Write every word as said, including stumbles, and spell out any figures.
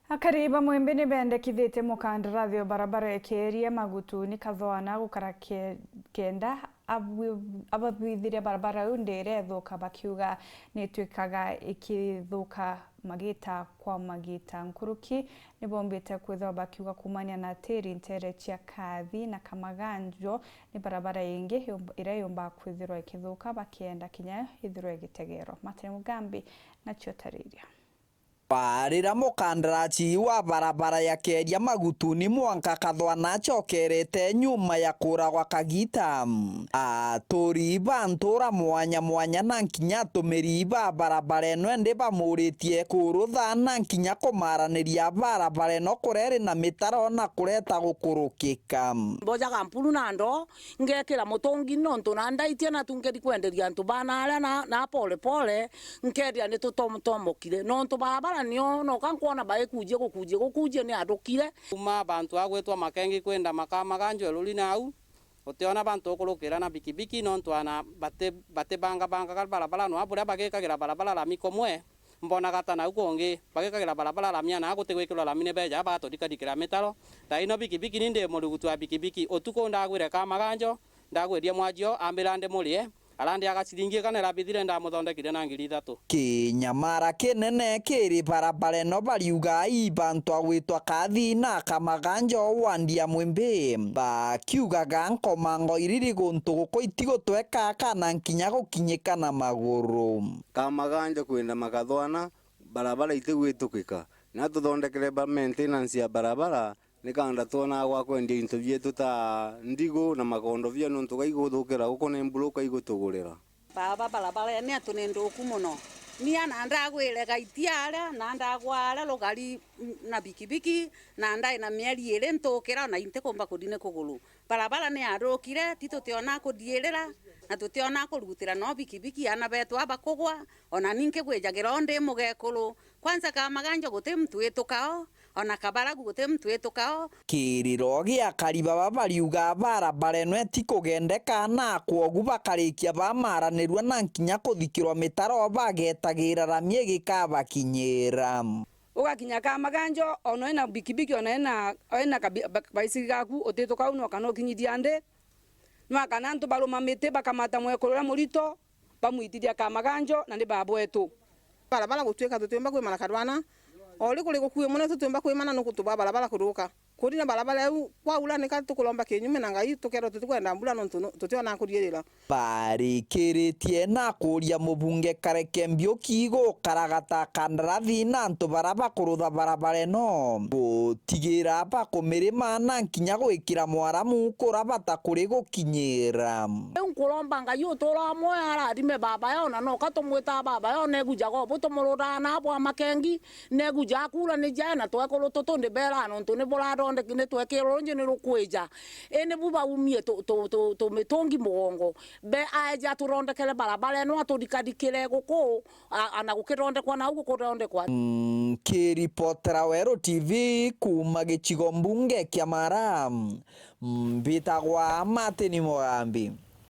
Akari ba Mwimbi ni bendekithitie mukandarathi o barabara ya Keria Magutuni Kathwana gukara ke-, kenda abwi-, abathwithiria barabara iu ndiire ithuka, bakiuga ni itwikaga ikithuka magita kwa magita. Nkuruki ni bombite kwithirwa bakiuga kumania na tiri ntere cia Kathi na Kamaganjo ni barabara ingi yum-, iria yumbaga kwithirwa ikithuka, bakienda kinya ithirwe igitegero. Martin Mugambi nacio tariria. Barira mukandarachi wa barabara ya Keria Magutuni mwanka Kathwana acokerete nyuma ya kuragwa kagita. Aturi ba ntura mwanya mwanya na nkinya atumiri ba barabara ino indi bamuritie kurutha na nkinya kumaraniria barabara ino kureri na mitaro na kureta gukurukika. Mbojaga mpuru na ndoo, ngekira mutungi nontu na ndaitie na tu nkethi kwenderia antu bana aria na, na pole pole, nkendia ni tutomokire. Nontu barabara nio noka nkwona baikujie gukujie gukujie ni andukire. Kuma bantu a gwitwa Makengi kwenda Makamaganjo Eluri nau, utiona bantu ukurukira na bikibiki nontu ana bati-, batibangabangaga barabara nwa buria bagikagira barabara lami kumwe. Mbonaga ta nau kungi bagikagira barabara lami, ana gutigwikirwa lami ni beja baturikadikira mitaro. Thaino bikibiki ni ndi murugutu wa bikibiki, utuku ndagwire Kamaganjo, ndagwirie mwajio, ambira ndimurie, arandiaga ciringi igana irabithire, ndamuthondekire na ngiri ithatu. Kinyamara kinene kiri barabara ino bariuga i bantu a gwitwa Kathi na Kamaganjo wandi ya Mwimbi, bakiugaga nkomango iriri guntu guku itigutweka kana nkinya gukinyika na maguru. Kamaganjo kwenda Makathwana, barabara itigwitukika. Na tuthondekere ba maintenance ya barabara, nikenda twona gwa kwendia into bietu ta ndigu na makondobia, nontu gaiguthukira guku ni mburuka igutugurira. Baba, barabara ene yetu ni nthuku mono. Ni ana ndagwire gaitia aria, na ndagwa aria rugari, mm, na bikibiki, na ndai na mieri iri ntukira, na intikumba kuthi ni kuguru. Barabara ni yathukire, ti tutiona kuthiirira, na tutiona kurugutira no bikibiki, ana betu abakugwa, ona ni nkigwijagira o ndi mugekuru. Kwanza Kamaganjo guti muntu witukao, ona Kabaragu guti muntu witukao. Kiriro gia akari baba bariuga barabara ino itikugendeka, na kwogu bakarikia bamaranirua na nkinya kuthikirwa mitaro bagetagira rami igikabakinyira. Ugakinya Kamaganjo, ona wina bikibiki, ona wina, wina kabi-, ba-, baisiki gaku, utituka u no kana ukinyithia ndi. Nwa kana antu baruma miti, bakamata mwekuru uria murito, bamwitithia Kamaganjo, na ni baba wetu. Barabara gutuika tutiumba kwimana Kadwana, o ri kuri gukui mono tutiumba kwimana nontu bwa barabara kuthuka. Kuri na barabara iu, kwaura nika tukuromba kinyume na Ngai, tukerwa tutikwenda mbura nontu no-, tutiona kuriirira. Barikiritie na kuria mubunge Kareke Mbiuki gukaragata kandarathi na antu bara bakurutha barabara ino, gutigira bakumirima na nkinya gwikira mwaramu kura batakuri gukinyira. Riu nkuromba Ngai utura amwe arathime baba yao, na noka tumwita baba yao, negujaga ubu tumuruthaga na bwa Makengi, negujaga kuura ni jae, na twekuru tutu ndi bera nontu ni burathondeki, ni twekirwe runji ni rukwija. Indi bu baumie tu-, tu-, tu-, tumitungi mugongo. Be aeja atuthondekere barabara ino, atuthikathikire guku, a-, ana gukithondekwa nau gukuthondekwa. Nkiripotera Weru T V kuuma gicigo mbunge kia Mara, mbitagwa Martin Mugambi.